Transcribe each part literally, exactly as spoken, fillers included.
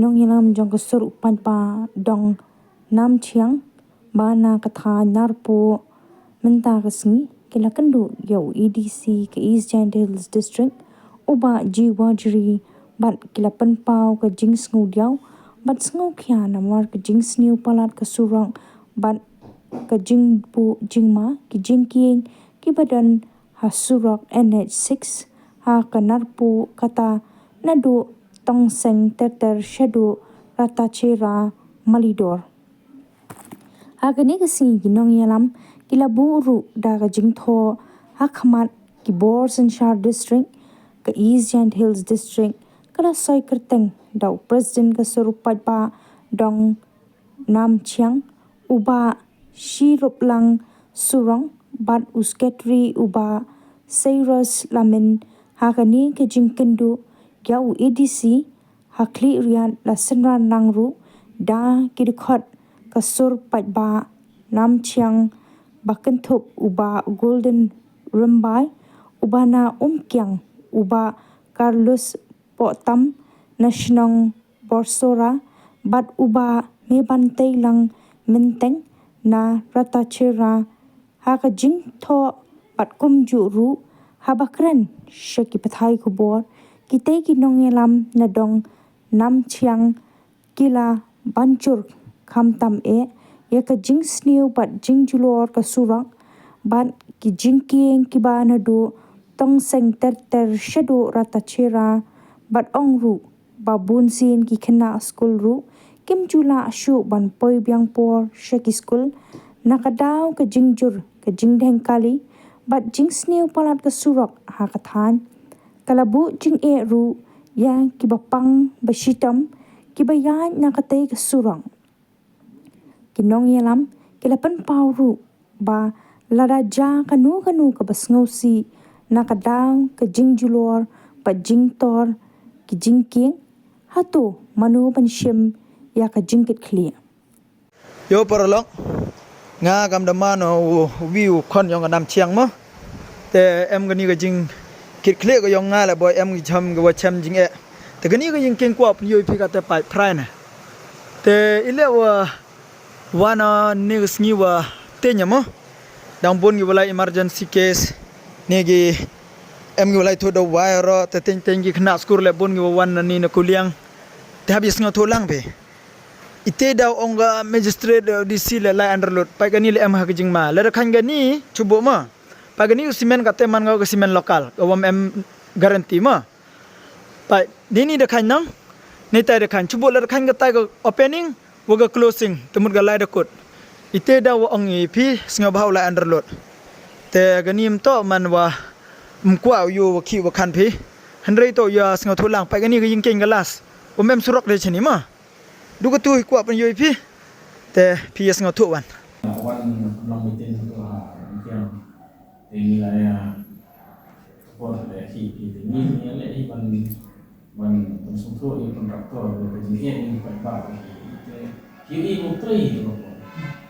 Nongïalam jong ka sur u paidbah Dong Namchiang ba na ka thaiñ Narpuh mynta ka sngi ki la kynduh ïa u A D C ka East Jaintia Hills District u Bah G Wajri bad ki la pynpaw ka jingsngewdiaw bad sngewkhia namar ka jingsniew palat ka surok bad ka jingbuh jingma ki jingkieng kiba don ha surok N H six ha ka Narpuh kata naduh Tongseng ter ter shaduh Ratachera Malidor. Ha kane ka sngi ki nongïalam ki la buh ruh da ka jingthoh ha khmat ki bor synshar district. Ka East Jaintia Hills District ka la soi kyrteng da u President ka sur u paidbah Dong Namchiang, u Bah Shiruplang Surong bad u Secretary u Bah Cyrus Lamin. Ha kane ka jingkynduh ïa u A D C ha Khliehriat la synran lang ruh da ki dkhot ka sur paidbah Namchiang ba kynthup u Bah Golden Rymbai, u Bah Na Umkiang, u Bah Carlos Pohtam na shnong Borsora bad u Bah Mebantelang Mynteng na Ratachera. Ha ka jingthoh bad kumjuh ruh haba kren sha ki pathai khubor, kitei ki nongïalam na Dong Namchiang ki la ban jur khamtam eh ïa ka jingsniew bad jingjulor ka surok bad ki jingkieng kiba naduh Tongseng ter ter shaduh Ratachera bad ong ruh ba bunsien ki khynnah skul ruh kim ju lah shuh ban poi biang por sha ki skul na ka daw ka jingjur ka jingdheng kali bad jingsniew palat ka surok ha ka thaiñ. Ka la buh jingeh ruh ïa kiba pang ba shitom kiba ïaid na katei ka surok. Ki nongïalam ki la pynpaw ruh ba lada jia kano kano kaba sngewsih na ka daw ka jingjulor bad jingtor ki jingkieng, hato mano ban shim ïa ka jingkitkhlieh. Ïo paralok, nga kam da man u, u wi u khon jong ka Namchiang mo. Te em kani ka jingkitkhlieh ka jong nga leh boi em ki jam ka wa chem jingeh. Te kani ka jingkieng kwah pynïoh ïa phi kata paid phrai ne. Te i leh wa wan ne ka sngi wa teng mo. Dang bun ki wa lai emergency case ne ki em ki wa lai thoh da wai ro te teng teng ki khynnah skul leh bun ki wa wan ne na Kuliang. Te hap ïa sngewthuh lang phi. Ite daw ong ka magistrate, eh, D C leh lai underload. Paid kani leh em ha ka jingma. Leh da khan kani chubuh ma. Paid kani ka simen kate man ka simen local. Ka wam em guarantee ma. Paid dini da khan nang. Ni tai da khan chubuh leh da khan ka tai ka opening wa ka closing. Te mut ka lai da kut. Ite daw ong i phi sngewbha u lai underload. Te kani em to man wa em kwah u ïoh wa ki wa khan phi. Hynrei to ïa sngewthuh lang. Paid kani ka jingkieng ka last. Wam em surok de chini ma. Du katu hi kwah pynïoh ïa phi. Te phi ïa sngewthuh wan. Wan long meeting tu ha meeting. Te ngi la ïa support le hi hi te ngi ngi le hi ban ban ban sngewthuh ïa contractor ka jingeh ngi pat ba te hi i bu trei hi ko.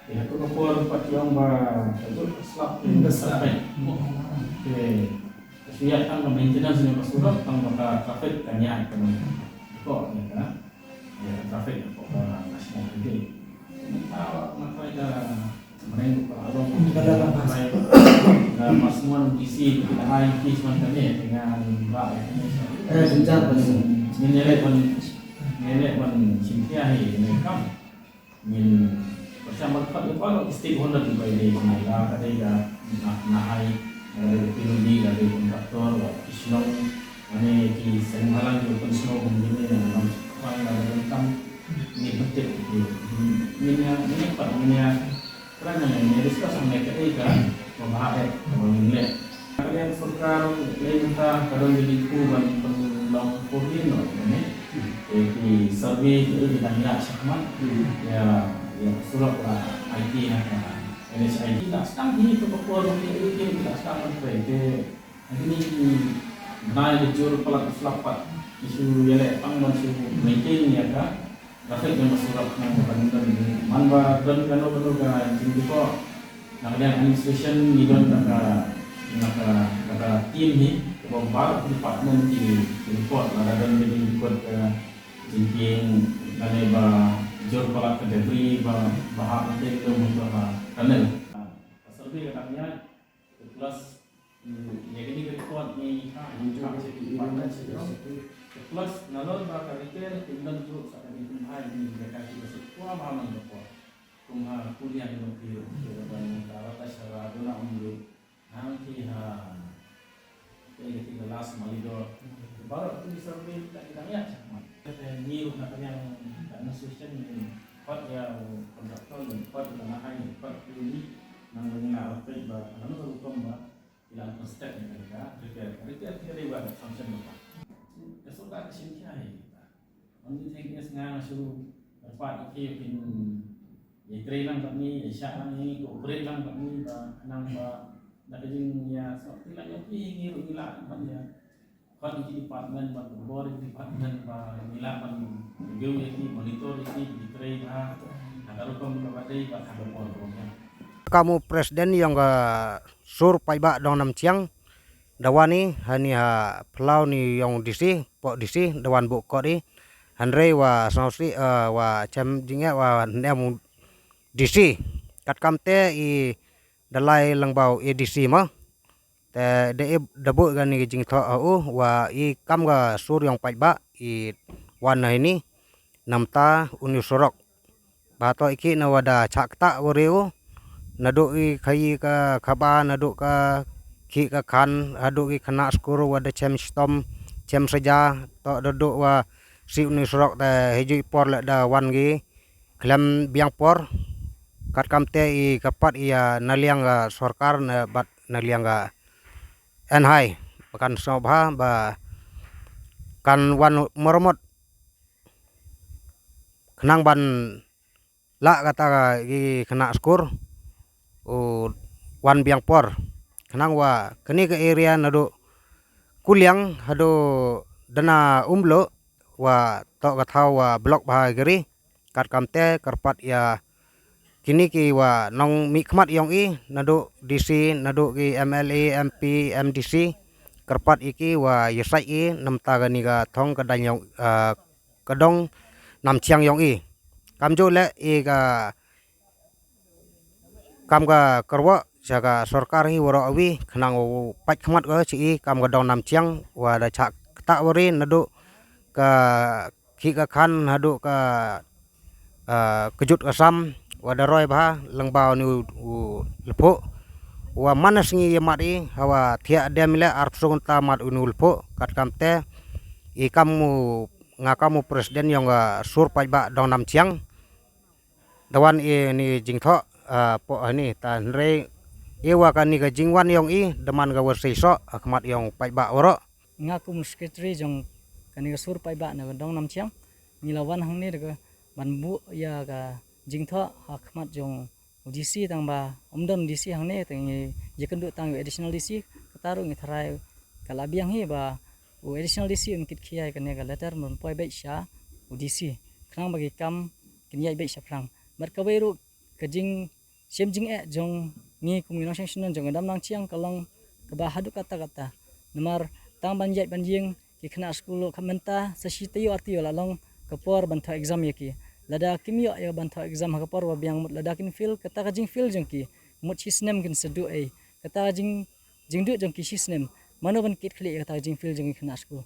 Te ha tu ko por pat ïong ba ka jut slap te slap. Te shu ïa tang ka maintenance ne ka surok tang ba ka traffic ka ïa ka ko ïa ka. Ïa, traffic ko ka national highway. Mynta nga try ka mreng ko ka along. Ka la try ka mas mon D C ka ai ki sman kane dengan ba. Eh, jenjang pun. Ngin ïaleh pun, ngin ïaleh pun shim khia hi ne kam. Ngin pyrshang ban khot ïa baroh ki stakeholder kiba ïadei, la ka dei ka na, na hai, la ka dei ka P W D, la ka dei contractor, la ki shnong, lane ki seng bhalang kiba pynsngew kum kine, la ka dei kam, ngin pyntip ïa ki. Ngin ïa, ngin ïa pat, ngin ïa, kren hangne, ngin ïa discuss hangne kaei ka, kaba bha eh, kaba ngin leh. Ka liang sorkar lei mynta ka don ka jingkyrkhu ban pynlong four lane noh kane. Te ki survey ki dang ïaid shakhmat. Ïa, ïa surok la aiti ha ka N H I D. Ki la sdang hi ka por ki aiti ki la sdang ban trei. Te ha kine ki bnai ki jur palat slap pat ki shu ïaleh tang ban shu maintain ïa ka traffic jong ka surok. Nang ka ban don man ba don kano kano ka jingkyrkhu. Na ka liang administration ngi don da ka, da ka, da ka team hi kaba baroh department ki, ki report lada don ka jingkyrkhu ka jingkieng Kane ba jur palat ka debris ba ba ha ka dei ka mung ka ha tunnel. Ka survey ka dang ïaid, plus ïa kane ka report ni ha ni ha ki department. Plus nalor ba ka repair kin dang ju sa ka dei kin hai ni ka ka ki ba suk kwa ba man ka por. Kum ha kuliah ni ki ki ba ban ka rata shara dona um lu. Hangta ha, te ka last Malidor. Baroh tu survey ta ki dang ïa chak man. Te ngi ruh na ka liang administration ni, pat ïa u contractor ni, pat ïa ka nahai ni, pat ïa u ni, nang ngi na update ba nang rukom ba ïa la construct ni ka, repair, repair, repair ba sanction ba. Ka sorkar ka shim khia hi. Only thing is nga nga shu kyrpad ïa phi, phin ïa trei lang bad ngi, ïa shah lang ngi, cooperate lang bad ngi, ba khnang ba da ka jingïasnoh kti lang ïa phi, ngi ruh ngi lah ban ïa khot ïa ki department, ban bor ïa ki department ba ngi lah ban review ïa ki, monitor ïa ki, ki trei bha ha ka rukom kaba dei bad ha ka por ruh ïa. Kam u president ïong ka sur paidbah Dong Namchiang, da wan i hani ha phyllaw ni ïong D C, poh D C, da wan buh kot i. Hynrei wa sngewsih, eh, wa chem jingeh wa hynrei mu D C. Katkam te i da lai lyngba u A D C ma. Te da i da buh kani ka jingthoh ha u wa i kam ka sur ïong paidbah i wan na hini namta uni u surok. Ba to i ki na wa da chah ktah wa riew. Naduh i khayi ka khaba, naduh ka ki ka khan, haduh i khynnah skul wa da chem shitom, chem saja, to da duh wa si uni u surok te hijui por le da wan ki khlem biang por. Katkam te i ka pat ïa na liang ka sorkar na bad na liang ka N H I. Ba kan sngewbha ba kan wan maramot khnang ban lah kata ka ki khynnah skul u wan biang por. Khnang wa kani ka area naduh Kuliang haduh Dana Umlo wa to ka thaw wa block bha gari. Katkam te kyrpad ïa kini ki wa nong mih khmat ïong i, naduh D C, naduh ki M L A, M P, M D C, kyrpad ïa ki wa ïa sai i namta kani ka thong ka dang ïong, eh, ka Dong Namchiang ïong i. Kam ju le i ka kam ka kyrwoh sha ka sorkar hi waroh awi khnang u pait khmat ka chi i kam ka Dong Namchiang wa da chah ktah wa ri naduh ka ki ka khan haduh ka, ah, kjut ka sam wa da roi bha lyngba uni u, u lphuh. Wa man sngi ïa mat i hawa thiah dem le arphew snem ta mat uni u lphuh. Katkam te i kam u nga kam u president ïong ka sur paidbah Dong Namchiang. Da wan i ni jingthoh, ah, poh hani ta hynrei i wa kani ka jingwan ïong i da man ka wa sei soh, ah, khmat ïong paidbah waroh. Nga kum u secretary jong kani ka sur paidbah na ka Dong Namchiang. Ngi la wan hangne da ka ban buh ïa ka jingthoh ha khmat jong u D C tang ba um don D C hangne te ngi ïa kynduh tang u additional D C kata ruh ngi tharai ka la biang hi ba u additional D C un kit khia ïa kane ka letter ban poi beit sha u D C khnang ba ki kam kin ïaid beit shaphrang. Bad kawei ruh ka jing shem jingeh jong ngi kum ngi nongshong shnong jong ka Dong Namchiang ka long kaba haduh katta katta. Namar tang ban ïaid ban ïeng ki khynnah skul ka mynta sa shi taïew ar taïew la long ka por ban thoh exam ïa ki. Lada kim ïoh ïa ban thoh exam ha ka por ba biang mut lada kin fail kata ka jingfail jong ki mut shi snem kin sa duh ei. Kata ka jing jingduh jong ki shi snem. Mano ban kit khlieh ïa kata ka jingfail jong ki khynnah skul.